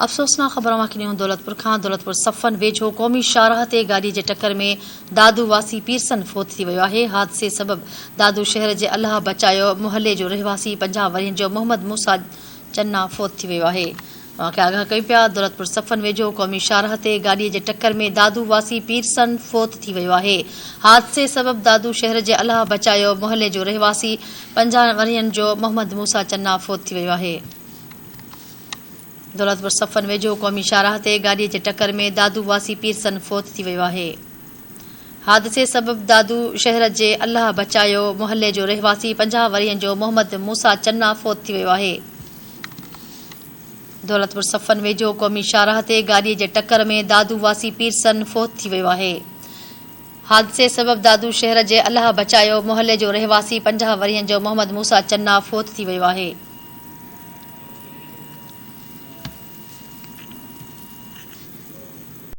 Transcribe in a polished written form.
افسوسناڪ خبر اوهان کي ڏيون دولتپور کان دولتپور صفن ويجهو قومي شاهراهه تي گاڏي جي ٽڪر ۾ دادو واسي پيرسن فوت ٿي ويو آهي حادثي سبب دادو شهر جي الله بچايو محلي جو رهواسي 50 ورهين جو محمد موسيٰ چنا فوت ٿي ويو آهي اوهان کي آگاهه ڪيون پيا دولتپور صفن ويجهو قومي شاهراهه تي گاڏي جي ٽڪر ۾ دادو واسي پيرسن فوت ٿي ويو آهي حادثي سبب دادو شهر جي الله بچايو محلي جو رهواسي 50 ورهين جو محمد موسيٰ چنا فوت ٿي ويو آهي. دولتپور صفن ويجهو قومي شاهراهه تي گاڏي جي ٽڪر ۾ دادو واسي پيرسن فوت ٿي ويو آهي. حادثي سبب دادو شهر جي الله بچايو محلي جو رهواسي 50 ورهين جو محمد موسيٰ چنا فوت ٿي ويو آهي. دولتپور صفن ويجهو قومي شاهراهه تي گاڏي جي ٽڪر ۾ دادو واسي پيرسن فوت ٿي ويو آهي. حادثي سبب دادو شهر جي الله بچايو محلي جو رهواسي 50 ورهين جو محمد موسيٰ چنا فوت ٿي ويو آهي.